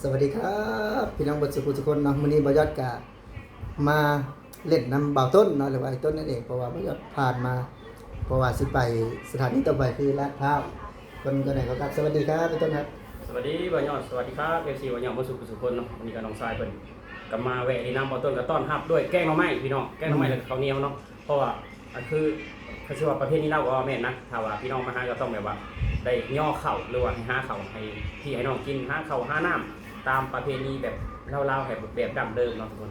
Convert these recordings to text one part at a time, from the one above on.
ສະຫວັດດີຄັບ ພີ່ນ້ອງເບິດສູ່ຜູ້ສູ່ຄົນເນາະ. ມື້ນີ້ບ່າວຍອດກະມາຫຼິ້ນນຳບ່າວຕົ້ນເນາະ ຫຼືວ່າອ້າຍຕົ້ນນັ້ນເອງ ເພາະວ່າບ່າວຍອດຜ່ານມາ ເພາະວ່າຊິໄປສະຖານີຕໍ່ໄປຄືລາດພ້າວ. ກ່ອນອື່ນກໍຕ້ອງຂໍກັບສະຫວັດດີຄັບອ້າຍຕົ້ນຄັບ. ສະຫວັດດີບ່າວຍອດ ສະຫວັດດີຄັບ ເອັຟຊີ ບ່າວຍອດເບິດສູ່ຜູ້ສູ່ຄົນເນາະ. ມື້ນີ້ກໍນ້ອງຊາຍເພິ່ນກໍມາແວະຫຼິ້ນນຳບ່າວຕົ້ນ ກໍຕ້ອນຮັບດ້ວຍແກງໜໍ່ໄມ້ພີ່ນ້ອງ ແກງໜໍ່ໄມ້ ອືມ ແລ້ວກໍເຂົ້າໜຽວເນາະ. ເພາະວ່າ ອັນຄື ຄັນຊິວ່າປະເພນີລາວກໍວ່າແມ່ນນະ ຖ້າວ່າພີ່ນ້ອງມາຫາກໍຕ້ອງແບບວ່າໄດ້ຍໍເຂົ້າ ຫຼືວ່າໃຫ້ຫາເຂົ້າໃຫ້ພີ່ໃຫ້ນ້ອງກິນ ຫາເຂົ້າຫານ້ຳຕາມປະເພນີແບບລາວໆ ໃຫ້ແບບດັ້ງເດີມເນາະທຸກຄົນ.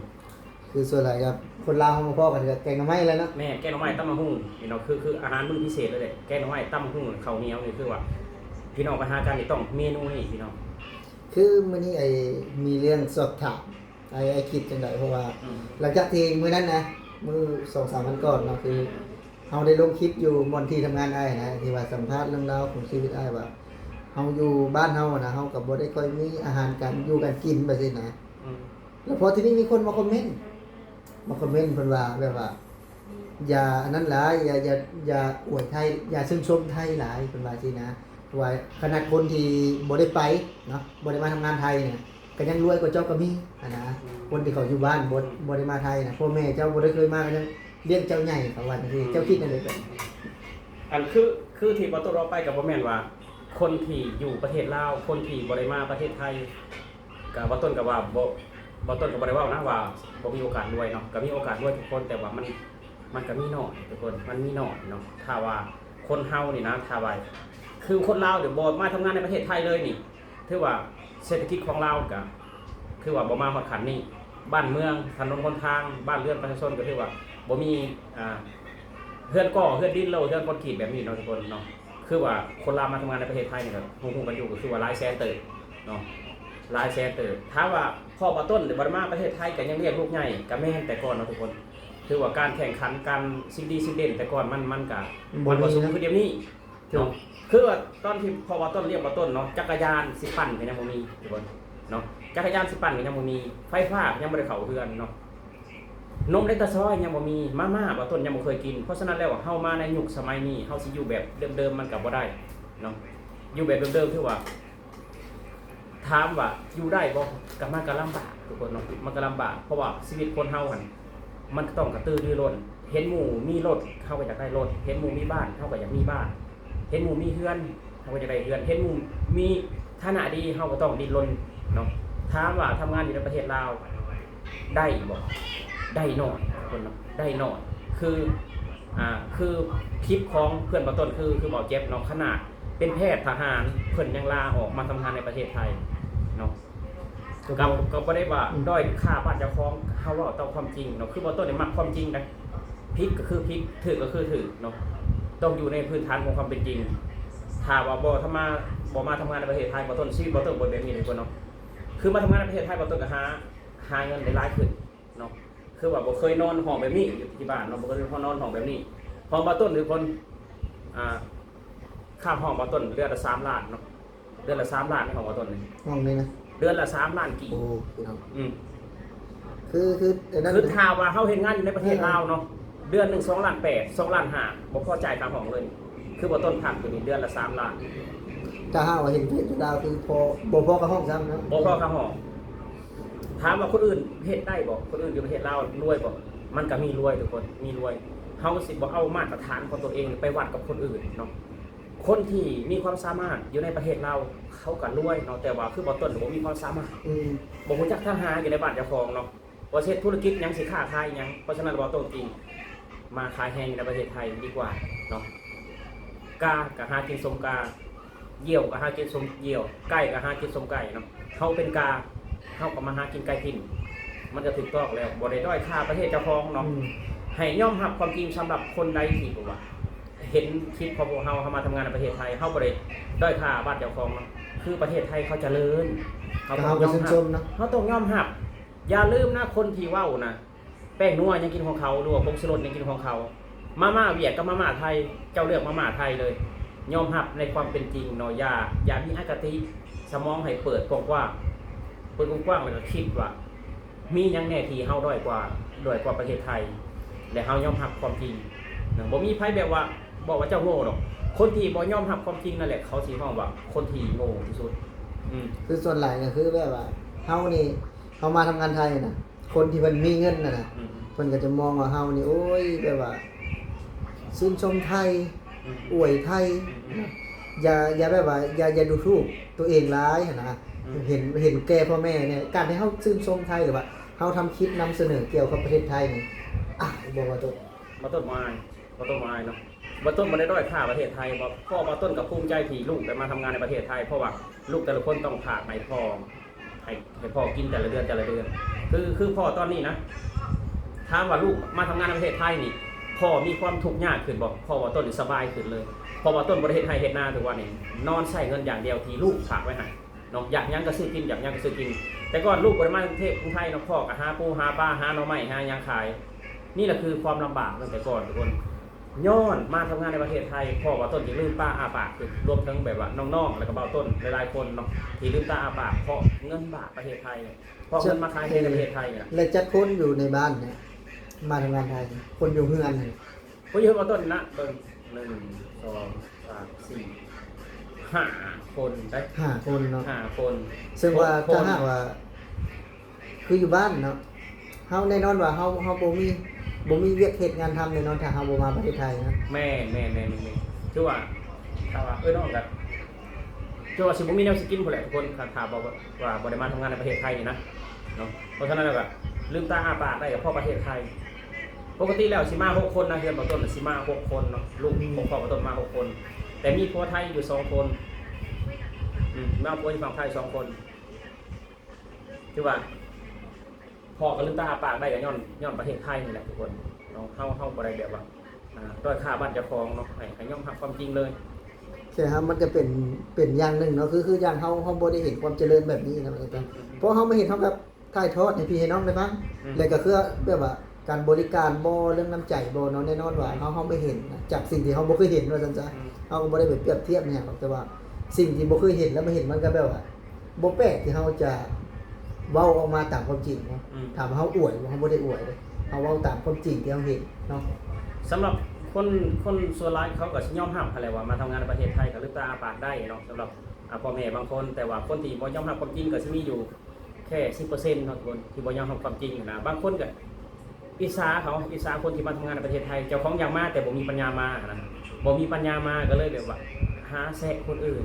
ຄືສ່ວນຫຼາຍກໍຄົນລາວເຮົາມາພໍ້ກັນກໍແກງໜໍ່ໄມ້ແຫຼະເນາະ. ແມ່ນ ແກງໜໍ່ໄມ້ ຕຳບັກຫຸ່ງ ພີ່ນ້ອງ ຄື ຄືອາຫານມື້ພິເສດເລີຍແຫຼະ ແກງໜໍ່ໄມ້ ຕຳບັກຫຸ່ງ ເຂົ້າໜຽວ ນີ້ຄືວ່າພີ່ນ້ອງມາຫາກັນນີ້ຕ້ອງເມນູນີ້ພີ່ນ້ອງ. ຄືມື້ນີ້ອ້າຍມີເລື່ອງສອບຖາມ ອ້າຍ ອ້າຍຄິດຈັ່ງໃດ? ເພາະວ່າ ອືມ ຫຼັງຈາກທີ່ມື້ນັ້ນນະ ມື້ສອງສາມວັນກ່ອນເນາະ ຄື ອືມ ເຮົາໄດ້ລົງຄລິບຢູ່ບ່ອນທີ່ທຳງານອ້າຍນະ ທີ່ວ່າສຳພາດເລື່ອງລາວຂອງຊີວິດອ້າຍວ່າ ເຮົາຢູ່ບ້ານເຮົານະ ເຮົາກໍບໍ່ໄດ້ຄ່ອຍມີອາຫານການຢູ່ການກິນແບບຊີ້ນະ. ອືມ ແລ້ວພໍທີນີ້ມີຄົນມາຄອມເມັນ ມາຄອມເມັນເພິ່ນວ່າແບບວ່າ ຢ່າອັນນັ້ນຫຼາຍ ຢ່າ ຢ່າ ຢ່າອວຍໄທ ຢ່າຊື່ນຊົມໄທຫຼາຍ ເພິ່ນວ່າຊີ້ນະ. ເພາະວ່າຂະໜາດຄົນທີ່ບໍ່ໄດ້ໄປເນາະ ບໍ່ໄດ້ມາທຳງານໄທນະ ກໍຍັງລວຍກວ່າເຈົ້າກໍມີຫັ້ນນະ. ອືມ ຄົນທີ່ເຂົາຢູ່ບ້ານບໍ່ ອືມ ບໍ່ໄດ້ມາໄທນະ ພໍ່ແມ່ເຈົ້າບໍ່ໄດ້ເຄີຍມາກໍຍັງລ້ຽງເຈົ້າໃຫຍ່ ເຂົາວ່າຈັ່ງຊີ້. ອືມ ເຈົ້າຄິດແນວໃດ? ອັນຄື ຄືທີ່ບ່າວຕົ້ນເວົ້າໄປກໍບໍ່ແມ່ນວ່າຄົນທີ່ຢູ່ປະເທດລາວ ຄົນທີ່ບໍ່ໄດ້ມາປະເທດໄທ ກະບ່າວຕົ້ນກໍວ່າບໍ່ ບ່າວຕົ້ນກໍບໍ່ໄດ້ເວົ້ານະວ່າບໍ່ມີໂອກາດລວຍເນາະ ກໍມີໂອກາດລວຍທຸກຄົນ ແຕ່ວ່າມັນ ມັນກໍມີໜ້ອຍທຸກຄົນ ມັນມີໜ້ອຍເນາະ. ຖ້າວ່າຄົນເຮົານີ້ນະ ຖ້າວ່າ ຄືຄົນລາວນີ້ບໍ່ມາທຳງານໃນປະເທດໄທເລີຍນີ້ ຖືວ່າເສດຖະກິດຂອງລາວກໍຖືວ່າບໍ່ມາຮອດຂັ້ນນີ້ ບ້ານເມືອງ ຖະໜົນຫົນທາງ ບ້ານເຮືອນປະຊາຊົນກໍຖືວ່າບໍ່ມີ ອ່າ ເຮືອນກໍ່ ເຮືອນດິນ ຫຼືວ່າເຮືອນຄອນກຣີດແບບນີ້ເນາະທຸກຄົນເນາະ. ຄືວ່າຄົນລາວມາທຳງານໃນປະເທດໄທນີ້ກໍຮູ້ໆກັນຢູ່ ກໍຄືວ່າຫຼາຍແສນເຕີບເນາະ ຫຼາຍແສນເຕີບ. ຖາມວ່າພໍ່ບ່າວຕົ້ນບໍ່ໄດ້ມາປະເທດໄທກໍຍັງລ້ຽງລູກໃຫຍ່ ກໍແມ່ນແຕ່ກ່ອນເນາະທຸກຄົນ. ຖືວ່າການແຂ່ງຂັນ ການສິ່ງດີສິ່ງເດັ່ນແຕ່ກ່ອນມັນ ມັນກໍ ມັນບໍ່ມີ ມັນບໍ່ສົມຄືດຽວນີ້ເນາະ. ຄືວ່າຕອນທີ່ພໍ່ບ່າວຕົ້ນລ້ຽງບ່າວຕົ້ນເນາະ ຈັກກະຍານຊິປັ່ນກໍຍັງບໍ່ມີທຸກຄົນເນາະ ຈັກກະຍານຊິປັ່ນກໍຍັງບໍ່ມີ ໄຟຟ້າກໍຍັງບໍ່ໄດ້ເຂົ້າເຮືອນເນາະ. ນົມເລັກຕາຊອຍຍັງບໍ່ມີ ມາມ່າບ່າວຕົ້ນຍັງບໍ່ເຄີຍກິນ. ເພາະສະນັ້ນແລ້ວ ເຮົາມາໃນຍຸກສະໄໝນີ້ ເຮົາຊິຢູ່ແບບເດີມໆມັນກໍບໍ່ໄດ້ເນາະ. ຢູ່ແບບເດີມໆ ຖືວ່າ ຖາມວ່າຢູ່ໄດ້ບໍ່? ກໍມັນກໍລຳບາກທຸກຄົນເນາະ ມັນກໍລຳບາກ ເພາະວ່າຊີວິດຄົນເຮົາຫັ້ນ ມັນກໍຕ້ອງກະຕືລືລົ້ນ. ເຫັນໝູ່ມີລົດ ເຮົາກໍຢາກໄດ້ລົດ ເຫັນໝູ່ມີບ້ານ ເຮົາກໍຢາກມີບ້ານ ເຫັນໝູ່ມີເຮືອນ ເຮົາກໍຢາກໄດ້ເຮືອນ ເຫັນໝູ່ມີຖານະດີ ເຮົາກໍຕ້ອງດີ້ນລົນເນາະ. ຖາມວ່າທຳງານຢູ່ໃນປະເທດລາວໄດ້ບໍ່? ໄດ້ໜ້ອຍທຸກຄົນເນາະ ໄດ້ໜ້ອຍ. ຄື ອ່າ ຄືຄລິບຂອງເພື່ອນບ່າວຕົ້ນ ຄື ຄືບ່າວເຈັບເນາະ ຂະໜາດເປັນແພດທະຫານ ເພິ່ນຍັງລາອອກມາທຳງານໃນປະເທດໄທເນາະ. ກໍ ກໍບໍ່ໄດ້ວ່າ ອືມ ດ້ອຍຄ່າບ້ານເຈົ້າຂອງ ເຮົາເວົ້າຕາມຄວາມຈິງເນາະ. ຄືບ່າວຕົ້ນນີ້ມັກຄວາມຈິງນະ ຜິດກໍຄືຜິດ ຖືກກໍຄືຖືກເນາະ ຕ້ອງຢູ່ໃນພື້ນຖານຂອງຄວາມເປັນຈິງ. ຖ້າວ່າບໍ່ທຳມາ ບໍ່ມາທຳງານໃນປະເທດໄທ ບ່າວຕົ້ນ ຊີວິດບ່າວຕົ້ນບໍ່ແບບນີ້ເລີຍເນາະ. ຄືມາທຳງານໃນປະເທດໄທ ບ່າວຕົ້ນກໍຫາ ຫາເງິນໄດ້ຫຼາຍຂຶ້ນເນາະ. ຄືວ່າບໍ່ເຄີຍນອນຫ້ອງແບບນີ້ ຢູ່ທີ່ບ້ານເນາະ ບໍ່ເຄີຍນອນຫ້ອງແບບນີ້. ຫ້ອງບ່າວຕົ້ນຄືຄົນ ອ່າ ຄ່າຫ້ອງບ່າວຕົ້ນເດືອນລະສາມລ້ານເນາະ ເດືອນລະສາມລ້ານ ໃນຫ້ອງບ່າວຕົ້ນນີ້ ຫ້ອງນີ້ນະ ເດືອນລະສາມລ້ານກີບ. ໂອ້ ພີ່ນ້ອງ ອືມ ຄື ຄື ຄືຖ້າວ່າເຮົາເຮັດງານຢູ່ໃນປະເທດລາວເນາະ ເດືອນໜຶ່ງສອງລ້ານແປດ ສອງລ້ານຫ້າ ບໍ່ພໍຈ່າຍຄ່າຫ້ອງເລີຍ. ຄືບ່າວຕົ້ນພັກຢູ່ນີ້ເດືອນລະສາມລ້ານ. ຖ້າຫາກວ່າເຮັດວຽກຢູ່ລາວ ຄືພໍ ບໍ່ພໍຄ່າຫ້ອງຊ້ຳເນາະ ບໍ່ພໍຄ່າຫ້ອງ. ຖາມວ່າຄົນອື່ນເຮັດໄດ້ບໍ່? ຄົນອື່ນຢູ່ປະເທດລາວລວຍບໍ່? ມັນກໍມີລວຍທຸກຄົນ ມີລວຍ. ເຮົາຊິບໍ່ເອົາມາດຕະຖານຂອງຕົວເອງໄປວັດກັບຄົນອື່ນເນາະ. ຄົນທີ່ມີຄວາມສາມາດຢູ່ໃນປະເທດລາວ ເຂົາກໍລວຍເນາະ ແຕ່ວ່າຄືບ່າວຕົ້ນບໍ່ມີຄວາມສາມາດ ອືມ ບໍ່ຮູ້ຈັກທາງຫາຢູ່ໃນບ້ານເຈົ້າຂອງເນາະ ວ່າຊິເຮັດທຸລະກິດຫຍັງ ຊິຄ້າຂາຍຫຍັງ. ເພາະສະນັ້ນ ບ່າວຕົ້ນຈຶ່ງມາຂາຍແຮງຢູ່ໃນປະເທດໄທດີກວ່າເນາະ. ກາກໍຫາກິນສົມກາ ຢ້ຽວກໍຫາກິນສົມຢ້ຽວ ໄກ່ກໍຫາກິນສົມໄກ່ເນາະ. ເຮົາເປັນກາ ເຮົາກໍມາຫາກິນໄກ່ກິນ ມັນກໍຖືກຕ້ອງແລ້ວ ບໍ່ໄດ້ດ້ອຍຄ່າປະເທດເຈົ້າຂອງເນາະ. ອືມ ໃຫ້ຍອມຮັບຄວາມຈິງ ສຳລັບຄົນໃດທີ່ ແບບວ່າ ເຫັນຄລິບຂອງພວກເຮົາ ເຮົາມາທຳງານໃນປະເທດໄທ ເຮົາບໍ່ໄດ້ດ້ອຍຄ່າບ້ານເຈົ້າຂອງເນາະ. ຄືປະເທດໄທເຂົາຈະເລີນ ເຮົາຕ້ອງຍອມຮັບ ເຮົາຕ້ອງຍອມຮັບ. ຢ່າລືມນະ ຄົນທີ່ເວົ້ານະ ແປ້ງນົວຍັງກິນຂອງເຂົາ ຫຼືວ່າຜົງຊູລົດຍັງກິນຂອງເຂົາ. ມາມ່າຫວຽດກັບມາມ່າໄທ ເຈົ້າເລືອກມາມ່າໄທເລີຍ. ຍອມຮັບໃນຄວາມເປັນຈິງເນາະ ຢ່າ ຢ່າມີອະຄະຕິ ສະໝອງໃຫ້ເປີດກວ້າງໆ ເປີດກວ້າງໆ ແລ້ວກໍຄິດວ່າ ມີຫຍັງແດ່ທີ່ເຮົາດ້ອຍກວ່າ ດ້ອຍກວ່າປະເທດໄທ ແລະ ເຮົາຍອມຮັບຄວາມຈິງເນາະ. ບໍ່ມີໃຜແບບວ່າບອກວ່າເຈົ້າໂງ່ດອກ. ຄົນທີ່ບໍ່ຍອມຮັບຄວາມຈິງນັ້ນແຫຼະ ເຂົາຊິຮ້ອງວ່າຄົນທີ່ໂງ່ທີ່ສຸດ. ອືມ ຄືສ່ວນຫຼາຍກໍຄືແບບວ່າ ເຮົານີ້ ເຮົາມາທຳງານໄທນະ ຄົນທີ່ເພິ່ນມີເງິນນະນະ ອືມ ເພິ່ນກໍຈະມອງວ່າເຮົານີ້ ໂອ້ຍ ແບບວ່າຊື່ນຊົມໄທ ອືມ ອວຍໄທ ອືມ ນະ ຢ່າ ຢ່າແບບວ່າ ຢ່າ ຢ່າດູຖູກຕົວເອງຫຼາຍຫັ້ນນະ ອືມ ເຫັນ ເຫັນແກ່ພໍ່ແມ່ແດ່. ການທີ່ເຮົາຊື່ນຊົມໄທ ຫຼືວ່າເຮົາທຳຄລິບນຳສະເໜີກ່ຽວກັບປະເທດໄທນີ້ ອາຍບໍ່ວ່າຕົວ ບໍ່ຕ້ອງອາຍ ບໍ່ຕ້ອງອາຍເນາະ ບໍ່ຕ້ອງ ບໍ່ໄດ້ດ້ອຍຄ່າປະເທດໄທ ເພາະວ່າຕົ້ນກໍພູມໃຈທີ່ລູກໄດ້ມາທຳງານໃນປະເທດໄທ ເພາະວ່າລູກແຕ່ລະຄົນຕ້ອງຝາກໃຫ້ພໍ່ ໃຫ້ ໃຫ້ພໍ່ກິນແຕ່ລະເດືອນ ແຕ່ລະເດືອນ ຄື ຄືພໍ່ຕອນນີ້ນະ ຖາມວ່າລູກມາທຳງານໃນປະເທດໄທນີ້ ພໍ່ມີຄວາມທຸກຍາກຂຶ້ນບໍ່? ພໍ່ວ່າຕົ້ນນີ້ສະບາຍຂຶ້ນເລີຍ ເພາະວ່າຕົ້ນບໍ່ໄດ້ເຮັດໄຮ່ເຮັດນາທຸກວັນນີ້ ນອນໃຊ້ເງິນຢ່າງດຽວທີ່ລູກຝາກໄວ້ໃຫ້ ເນາະ ຢາກຫຍັງກໍຊື້ກິນ ຢາກຫຍັງກໍຊື້ກິນ. ແຕ່ກ່ອນລູກບໍ່ໄດ້ມາກຸງເທບກຸງໄທເນາະ ພໍ່ກໍຫາປູຫາປາ ຫາໜໍ່ໄມ້ ຫາຫຍັງຂາຍ. ນີ້ແຫຼະຄືຄວາມລຳບາກຕັ້ງແຕ່ກ່ອນທຸກຄົນ ຍ້ອນມາທຳງານໃນປະເທດໄທ ພໍ່ວ່າຕົ້ນຈຶ່ງລືມຕາອ້າປາກຂຶ້ນ ລວມເຖິງແບບວ່ານ້ອງໆ ແລ້ວກໍບ່າວຕົ້ນຫຼາຍໆຄົນເນາະ ທີ່ລືມຕາອ້າປາກເພາະເງິນບາດປະເທດໄທ ເພາະເງິນມາຂາຍແຮງໃນປະເທດໄທນີ້ແຫຼະ. ແລະຈັກຄົນຢູ່ໃນບ້ານນີ້ ມາທຳງານໄທ ຄົນຢູ່ເຮືອນນີ້? ຜູ້ຢູ່ເຮືອນບ່າວຕົ້ນນະ ເບິ່ງ ໜຶ່ງ ສອງ ສາມ ສີ່ ຫ້າຄົນໄດ໋ ຫ້າຄົນເນາະ ຫ້າຄົນ ເຊິ່ງວ່າ ຫົກຄົນ ຖ້າຫາກວ່າ ຄືຢູ່ບ້ານເນາະ ເຮົາແນ່ນອນວ່າເຮົາ ເຮົາບໍ່ມີ ບໍ່ມີວຽກເຮັດງານທຳແນ່ນອນ ຖ້າເຮົາບໍ່ມາປະເທດໄທນະ. ແມ່ນໆໆໆ ຄືວ່າ ຖ້າວ່າ ເອີ ນ້ອງກໍ ຄືວ່າຊິບໍ່ມີແນວຊິກິນພຸ້ນແຫຼະທຸກຄົນ ຖ້າ ຖ້າບໍ່ ວ່າບໍ່ໄດ້ມາທຳງານໃນປະເທດໄທນີ້ນະ ເນາະ. ເພາະສະນັ້ນແລ້ວກໍລືມຕາອ້າປາກໄດ້ກໍເພາະປະເທດໄທ. ປົກກະຕິແລ້ວຊິມາຫົກຄົນນະ ເຮືອນບ່າວຕົ້ນຊິມາຫົກຄົນເນາະ ລູກ ອືມ ຂອງພໍ່ບ່າວຕົ້ນມາຫົກຄົນ ແຕ່ມີຜົວໄທຢູ່ສອງຄົນ ອືມ ມາຜົວຢູ່ຝັ່ງໄທສອງຄົນ. ຄືວ່າພໍ່ກໍລືມຕາອ້າປາກໄດ້ກໍຍ້ອນ ຍ້ອນປະເທດໄທນີ້ແຫຼະທຸກຄົນເນາະ. ເຮົາ ເຮົາບໍ່ໄດ້ແບບວ່າ ອ່າ ດ້ອຍຄ່າບ້ານເຈົ້າຂອງເນາະ ໃຫ້ ໃຫ້ຍອມຮັບຄວາມຈິງເລີຍ. ແຕ່ເຮົາ ມັນກໍເປັນ ເປັນຢ່າງໜຶ່ງເນາະ ຄື ຄືຢ່າງເຮົາ ເຮົາບໍ່ໄດ້ເຫັນຄວາມຈະເລີນແບບນີ້ນະ ອືມ ເພາະເຮົາມາເຫັນ ເຮົາກໍຖ່າຍທອດໃຫ້ພີ່ໃຫ້ນ້ອງໄດ້ຟັງ ອືມ ແລ້ວກໍຄືແບບວ່າການບໍລິການບໍ ເລື່ອງນ້ຳໃຈບໍເນາະ ແນ່ນອນວ່າເຮົາ ເຮົາໄປເຫັນນະ ຈາກສິ່ງທີ່ເຮົາບໍ່ເຄີຍເຫັນວ່າຊັ້ນຊະ ອືມ ເຮົາກໍບໍ່ໄດ້ໄປປຽບທຽບອີ່ຫຍັງດອກ ແຕ່ວ່າສິ່ງທີ່ບໍ່ເຄີຍເຫັນແລ້ວມາເຫັນ ມັນກໍແບບວ່າ ບໍ່ແປກທີ່ເຮົາຈະເວົ້າອອກມາຕາມຄວາມຈິງເນາະ ອືມ ຖາມວ່າເຮົາອວຍບໍ່? ເຮົາບໍ່ໄດ້ອວຍເດ້ ເຮົາເວົ້າຕາມຄວາມຈິງທີ່ເຮົາເຫັນເນາະ. ສຳລັບຄົນ ຄົນສ່ວນຫຼາຍເຂົາກໍຊິຍອມຮັບຫັ້ນແຫຼະວ່າມາທຳງານໃນປະເທດໄທກໍລືມຕາອ້າປາກໄດ້ເນາະ ສຳລັບ ອ່າ ພໍ່ແມ່ບາງຄົນ ແຕ່ວ່າຄົນທີ່ບໍ່ຍອມຮັບຄວາມຈິງກໍຊິມີຢູ່ແຄ່ສິບເປີເຊັນເນາະ ຄົນທີ່ບໍ່ຍອມຮັບຄວາມຈິງນະ. ບາງຄົນກໍ ອິດສາເຂົາ ອິດສາຄົນທີ່ມາທຳງານໃນປະເທດໄທ ເຈົ້າຂອງຢາກມາແຕ່ບໍ່ມີປັນຍາມາຫັ້ນນະ ບໍ່ມີປັນຍາມາກໍເລີຍແບບວ່າຫາແຊະຄົນອື່ນ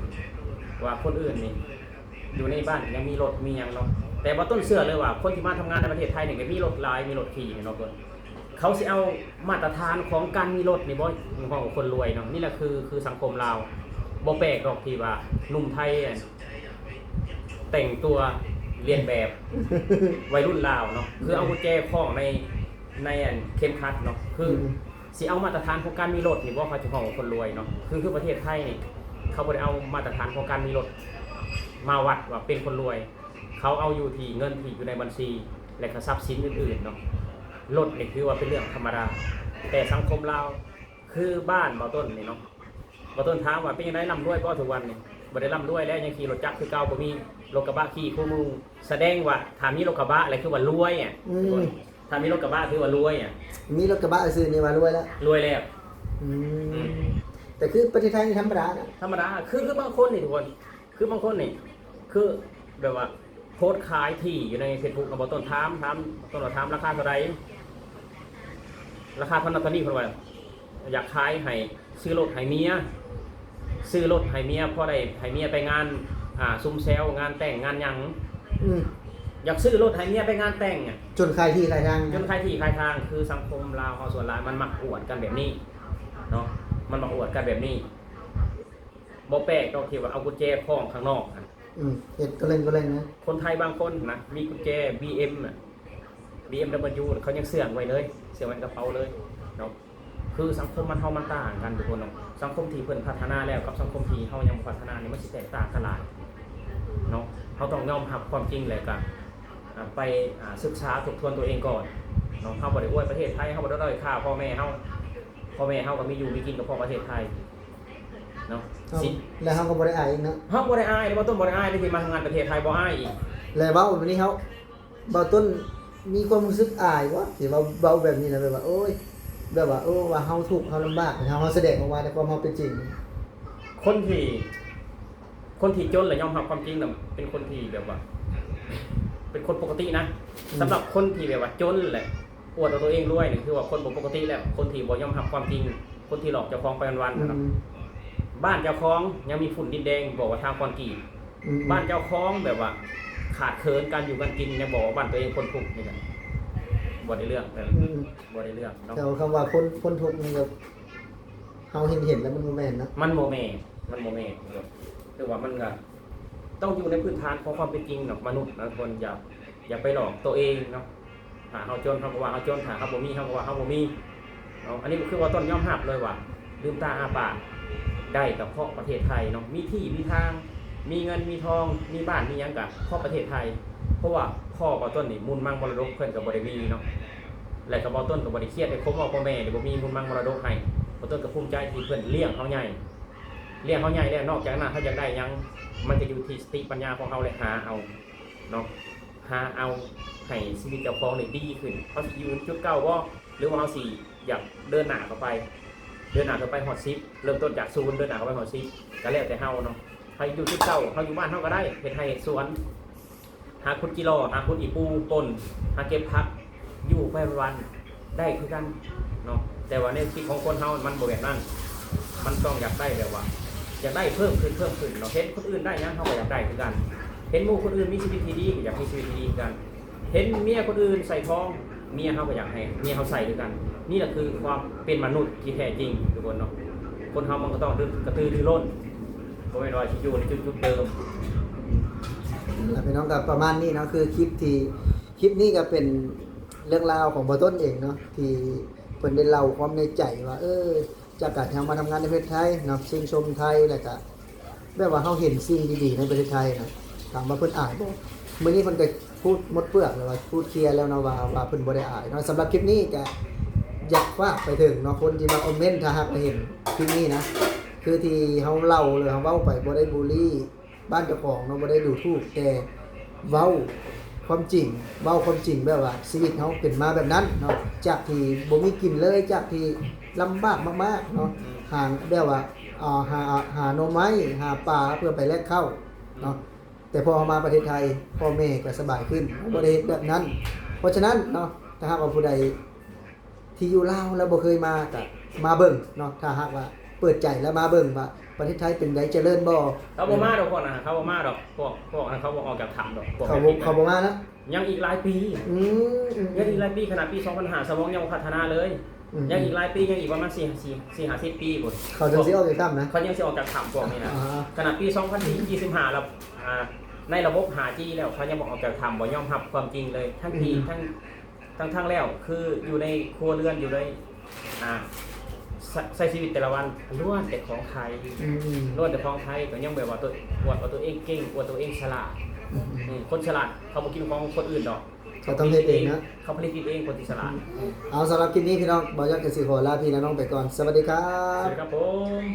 ວ່າຄົນອື່ນນີ້ຢູ່ໃນບ້ານຍັງມີລົດມີຫຍັງເນາະ. ແຕ່ບໍ່ຕ້ອງເຊື່ອເລີຍວ່າຄົນທີ່ມາທຳງານໃນປະເທດໄທນີ້ກໍມີລົດຫຼາຍ ມີລົດຂີ່ເນາະ ເພິ່ນ ເຂົາຊິເອົາມາດຕະຖານຂອງການມີລົດນີ້ບໍ່ ເຮົາເວົ້າຄົນລວຍເນາະ. ນີ້ແຫຼະຄື ຄືສັງຄົມລາວ ບໍ່ແປກດອກທີ່ວ່າໜຸ່ມໄທ ແຕ່ງຕົວລຽນແບບໄວລຸ້ນລາວເນາະ ຄືເອົາກຸນແຈຄ້ອງໃນ ໃນອັນເຂັມຂັດເນາະ ຄື ອືມ ຊິເອົາມາດຕະຖານຂອງການມີລົດນີ້ບໍ່ ເຂົາຈະເວົ້າຄົນລວຍເນາະ. ຄື ຄືປະເທດໄທນີ້ ເຂົາບໍ່ໄດ້ເອົາມາດຕະຖານຂອງການມີລົດມາວັດວ່າເປັນຄົນລວຍ ເຂົາເອົາຢູ່ທີ່ເງິນທີ່ຢູ່ໃນບັນຊີ ແລະກະຊັບສິນອື່ນໆເນາະ. ລົດນີ້ຖືວ່າເປັນເລື່ອງທຳມະດາ ແຕ່ສັງຄົມລາວ ຄືບ້ານບ່າວຕົ້ນນີ້ເນາະ ບ່າວຕົ້ນຖາມວ່າເປັນຈັ່ງໃດ ລ່ຳລວຍບໍ່ທຸກວັນນີ້? ບໍ່ໄດ້ລ່ຳລວຍແລ້ວ ຍັງຂີ່ລົດຈັກຄືເກົ່າ ບໍ່ມີລົດກະບະຂີ່ຄູ່ມື້. ສະແດງວ່າຖ້າມີລົດກະບະແລ້ວຄືວ່າລວຍອະ ອືມ ທຸກຄົນ ຖ້າມີລົດກະບະຖືວ່າລວຍອະ ມີລົດກະບະຊື່ນີ້ວ່າລວຍແລ້ວ ລວຍແລ້ວ ອືມ ອືມ ແຕ່ຄືປະເທດໄທນີ້ທຳມະດານະ ທຳມະດາ ຄື ຄືບາງຄົນນີ້ທຸກຄົນ ຄືບາງຄົນນີ້ ຄືແບບວ່າໂພສຂາຍທີ່ຢູ່ໃນເຟສບຸກ ບ່າວຕົ້ນຖາມ ຖາມ ບ່າວຕົ້ນວ່າຖາມລາຄາເທົ່າໃດ ລາຄາເທົ່ານັ້ນເທົ່ານີ້ ເພິ່ນວ່າ ຢາກຂາຍໃຫ້ ຊື້ລົດໃຫ້ເມຍ ຊື້ລົດໃຫ້ເມຍ ພໍໄດ້ໃຫ້ເມຍໄປງານ ອ່າ ຊຸມແຊວ ງານແຕ່ງງານຫຍັງ ອືມ ຢາກຊື້ລົດໃຫ້ເມຍໄປງານແຕ່ງ ຈົນຂາຍທີ່ຂາຍທາງ ຈົນຂາຍທີ່ຂາຍທາງ. ຄືສັງຄົມລາວເຮົາສ່ວນຫຼາຍມັນມັກອວດກັນແບບນີ້ເນາະ ມັນມັກອວດກັນແບບນີ້ ບໍ່ແປກດອກທີ່ວ່າເອົາກຸນແຈຄ້ອງຂ້າງນອກຫັ້ນ ອືມ ເຮັດກະເລັງກະເລັງນະ. ຄົນໄທບາງຄົນນະ ມີກຸນແຈບີເອັມນະ ບີເອັມດັບເບິນຢູ ເຂົາຍັງເຊື່ອງໄວ້ເລີຍ ເຊື່ອງໄວ້ໃນກະເປົາເລີຍເນາະ. ຄືສັງຄົມມັນ ເຮົາມັນຕ່າງກັນທຸກຄົນເນາະ. ສັງຄົມທີ່ເພິ່ນພັດທະນາແລ້ວກັບສັງຄົມທີ່ເຮົາຍັງບໍ່ພັດທະນານີ້ ມັນຊິແຕກຕ່າງກັນຫຼາຍເນາະ. ເຮົາຕ້ອງຍອມຮັບຄວາມຈິງ ແລ້ວກະ ອ່າ ໄປ ອ່າ ສຶກສາທົບທວນຕົວເອງກ່ອນເນາະ. ເຮົາບໍ່ໄດ້ອວຍປະເທດໄທ ເຮົາບໍ່ໄດ້ດ້ອຍຄ່າພໍ່ແມ່ເຮົາ ພໍ່ແມ່ເຮົາກໍມີຢູ່ມີກິນກໍເພາະປະເທດໄທເນາະ. ເຮົາ ຊິ ແລ້ວເຮົາກໍບໍ່ໄດ້ອາຍອີກເນາະ ເຮົາບໍ່ໄດ້ອາຍ ບໍ່ຕ້ອງ ບໍ່ໄດ້ອາຍເດ້ ທີ່ມາທຳງານປະເທດໄທ ບໍ່ອາຍອີກ. ແລະເວົ້າແບບນີ້ເຮົາ ບ່າວຕົ້ນມີຄວາມຮູ້ສຶກອາຍບໍ່ ທີ່ວ່າເວົ້າແບບນີ້ນະ ແບບວ່າ ໂອ້ຍ ແບບວ່າ ໂອ້ ວ່າເຮົາທຸກເຮົາລຳບາກ ເຮົາ ເຮົາສະແດງອອກມາໃນຄວາມເຮົາເປັນຈິງ? ຄົນທີ່ ຄົນທີ່ຈົນແລ້ວຍອມຮັບຄວາມຈິງນະ ເປັນຄົນທີ່ແບບວ່າ ເປັນຄົນປົກກະຕິນະ. ອືມ ສຳລັບຄົນທີ່ແບບວ່າຈົນ ແລະ ອວດວ່າຕົວເອງລວຍນີ້ ຖືວ່າຄົນບໍ່ປົກກະຕິແລ້ວ, ຄົນທີ່ບໍ່ຍອມຮັບຄວາມຈິງ, ຄົນທີ່ຫຼອກເຈົ້າຂອງໄປວັນໆ ອືມ ນະ. ບ້ານເຈົ້າຂອງຍັງມີຝຸ່ນດິນແດງ ບອກວ່າທາງຄອນກຣີດ. ອືມ ບ້ານເຈົ້າຂອງແບບວ່າຂາດເຂີນການຢູ່ການກິນ ຍັງບອກວ່າບ້ານຕົວເອງພົ້ນທຸກ ນີ້ກະບໍ່ໄດ້ເລື່ອງ. ອືມ ບໍ່ໄດ້ເລື່ອງເນາະ. ແຕ່ວ່າຄຳວ່າພົ້ນ ພົ້ນທຸກນີ້ກະ ເຮົາເຫັນ ເຫັນແລ້ວມັນບໍ່ແມ່ນເນາະ. ມັນບໍ່ແມ່ນ ມັນບໍ່ແມ່ນ. ຄືວ່າມັນກະຕ້ອງຢູ່ໃນພື້ນຖານຂອງຄວາມເປັນຈິງເນາະ ມະນຸດນະ ທຸກຄົນ. ຢ່າ ຢ່າໄປຫຼອກຕົວເອງເນາະ. ຖ້າເຮົາຈົນ ເຮົາກໍວ່າເຮົາຈົນ, ຖ້າເຮົາບໍ່ມີ ເຮົາກໍວ່າເຮົາບໍ່ມີເນາະ. ອັນນີ້ຄືວ່າຕ້ອງຍອມຮັບເລີຍວ່າ ລືມຕາອ້າປາກໄດ້ກໍເພາະປະເທດໄທເນາະ. ມີທີ່ມີທາງ ມີເງິນມີທອງ ມີບ້ານມີຫຍັງກໍເພາະປະເທດໄທ. ເພາະວ່າພໍ່ບ່າວຕົ້ນນີ້ມູນມັງມໍລະດົກເພິ່ນກໍບໍ່ໄດ້ມີເນາະ ແລະ ກໍບ່າວຕົ້ນກໍບໍ່ໄດ້ຄຽດໄດ້ຄົມວ່າພໍ່ແມ່ນີ້ບໍ່ມີມູນມັງມໍລະດົກໃຫ້. ບ່າວຕົ້ນກໍພູມໃຈທີ່ເພິ່ນລ້ຽງເຮົາໃຫຍ່ ລ້ຽງເຮົາໃຫຍ່ແລ້ວ ນອກຈາກນັ້ນເຮົາຢາກໄດ້ຫຍັງ ມັນກໍຢູ່ທີ່ສະຕິປັນຍາຂອງເຮົາ ແລະ ຫາເອົາເນາະ. ຫາເອົາໃຫ້ຊີວິດເຈົ້າຂອງນີ້ດີຂຶ້ນ. ເຮົາຊິຢູ່ຈຸດເກົ່າບໍ່ ຫຼືວ່າເຮົາຊິຢາກເດີນໜ້າເຂົ້າໄປ ເດີນໜ້າເຂົ້າໄປຮອດສິບ ເລີ່ມຕົ້ນຈາກສູນ ເດີນໜ້າເຂົ້າໄປຮອດສິບ ກໍແລ້ວແຕ່ເຮົາເນາະ. ໃຫ້ຢູ່ຈຸດເກົ່າ ເຮົາຢູ່ບ້ານເຮົາກໍໄດ້ ເຮັດໄຮ່ເຮັດສວນ ຫາຂຸດຈີ່ລໍ່ ຫາຂຸດອີ່ປູ່ປົ່ນ ຫາເກັບຜັກ ຢູ່ໄປວັນໆ ໄດ້ຄືກັນເນາະ. ແຕ່ວ່າໃນຊີວິດຂອງຄົນເຮົາມັນບໍ່ແບບນັ້ນ. ມັນຕ້ອງຢາກໄດ້ແບບວ່າ ຢາກໄດ້ເພີ່ມຂຶ້ນ ເພີ່ມຂຶ້ນເນາະ. ເຫັນຄົນອື່ນໄດ້ຫຍັງ ເຮົາກໍຢາກໄດ້ຄືກັນ. ເຫັນໝູ່ຄົນອື່ນມີຊີວິດທີ່ດີ ກໍຢາກມີຊີວິດທີ່ດີຄືກັນ. ເຫັນເມຍຄົນອື່ນໃສ່ທອງ ເມຍເຮົາກໍຢາກໃຫ້ເມຍເຮົາໃສ່ຄືກັນ. ນີ້ລະຄືຄວາມເປັນມະນຸດທີ່ແທ້ຈິງ ທຸກຄົນເນາະ. ຄົນເຮົາມັນກໍຕ້ອງກະຕືລືລົ້ນ ບໍ່ແມ່ນວ່າຊິຢູ່ໃນຈຸດໆເດີມ. ແລ້ວພີ່ນ້ອງກໍປະມານນີ້ເນາະ ຄືຄລິບທີ່ ຄລິບນີ້ກໍເປັນເລື່ອງລາວຂອງບ່າວຕົ້ນເອງເນາະ ທີ່ເພິ່ນໄດ້ເລົ່າຄວາມໃນໃຈວ່າ ເອີ ຈາກການທີ່ເຮົາມາທຳງານໃນປະເທດໄທເນາະ ຊື່ນຊົມໄທ ແລ້ວກະແບບວ່າເຮົາເຫັນສິ່ງດີໆໃນປະເທດໄທນະ. ຖາມວ່າເພິ່ນອາຍບໍ່? ມື້ນີ້ເພິ່ນກໍພູດໝົດເປືອກແລ້ວ ວ່າພູດເຄລຍແລ້ວເນາະ ວ່າ ວ່າເພິ່ນບໍ່ໄດ້ອາຍເນາະ. ສຳລັບຄລິບນີ້ກໍຢາກຝາກໄປເຖິງເນາະ ຄົນທີ່ມາຄອມເມັນ ຖ້າຫາກໄປເຫັນຄລິບນີ້ນະ ຄືທີ່ເຮົາເລົ່າ ຫຼືເຮົາເວົ້າໄປ ບໍ່ໄດ້ບູລີ ບ້ານເຈົ້າຂອງເນາະ ບໍ່ໄດ້ດູຖູກ ແຕ່ເວົ້າຄວາມຈິງ ເວົ້າຄວາມຈິງແບບວ່າຊີວິດເຮົາເປັນມາແບບນັ້ນເນາະ. ຈາກທີ່ບໍ່ມີກິນເລີຍ ຈາກທີ່ລຳບາກມາກໆເນາະ ອືມ ຫາແບບວ່າ ເອີ ຫາ ຫາໜໍ່ໄມ້ ຫາປາເພື່ອໄປແລກເຂົ້າເນາະ ອືມ ແຕ່ພໍເຮົາມາປະເທດໄທ ພໍ່ແມ່ກໍສະບາຍຂຶ້ນ ບໍ່ໄດ້ເຮັດແບບນັ້ນ. ເພາະສະນັ້ນເນາະ ຖ້າຫາກວ່າຜູ້ໃດ ທີ່ຢູ່ລາວແລ້ວບໍ່ເຄີຍມາ ກໍມາເບິ່ງເນາະ. ຖ້າຫາກວ່າເປີດໃຈແລ້ວມາເບິ່ງວ່າປະເທດໄທເປັນໃດ ຈະເລີນບໍ່. ເຂົາບໍ່ມາດອກ ພວກນັ້ນ ເຂົາບໍ່ມາດອກ. ພວກ ພວກນັ້ນເຂົາບໍ່ອອກຈາກຖ້ຳດອກ. ພວກ ເຂົາບໍ່ ເຂົາບໍ່ມານະ. ຍັງອີກຫຼາຍປີ. ອືມ ອືມ ຍັງອີກຫຼາຍປີ. ຂະໜາດປີສອງພັນຫ້າ ສະໝອງຍັງບໍ່ພັດທະນາເລີຍ. ອືມ ຍັງອີກຫຼາຍປີ ຍັງອີກປະມານສີ່ ສີ່ ສີ່ຫ້າສິບປີພຸ້ນ ເຂົາຈຶ່ງຊິອອກຈາກຖ້ຳນະ. ເຂົາຍັງຊິອອກຈາກຖ້ຳພວກນີ້ນະ. ອ່າ ຂະໜາດປີສອງພັນສີ່ສິບຫ້າແລ້ວ ອ່າ ໃນລະບົບຫ້າຈີແລ້ວ ເຂົາຍັງບໍ່ອອກຈາກຖ້ຳ ບໍ່ຍອມຮັບຄວາມຈິງເລີຍ. ທັງທີ່ ອືມ ທັງ ທັງໆແລ້ວ ຄືຢູ່ໃນຄົວເຮືອນ ຢູ່ໃນ ອ່າ ໃຊ້ ໃຊ້ຊີວິດແຕ່ລະວັນ ລ້ວນແຕ່ຂອງໄທ. ອືມໆ ລ້ວນແຕ່ຂອງໄທ ກໍຍັງແບບວ່າຕົວ ອວດວ່າຕົວເອງເກັ່ງ ອວດຕົວເອງສະຫຼາດ. ອືມໆ ອືມ ຄົນສະຫຼາດເຂົາບໍ່ກິນຂອງຄົນອື່ນດອກ. ເຂົາຕ້ອງເຮັດເອງນະ ເຂົາຜະລິດກິນເອງ ຄົນທີ່ສະຫຼາດ. ອືມ ເອົາ ສຳລັບຄລິບນີ້ພີ່ນ້ອງ ບ່າວຍອດກໍຊິຂໍລາພີ່ລານ້ອງໄປກ່ອນ. ສະຫວັດດີຄັບ. ສະຫວັດດີຄັບຜົມ.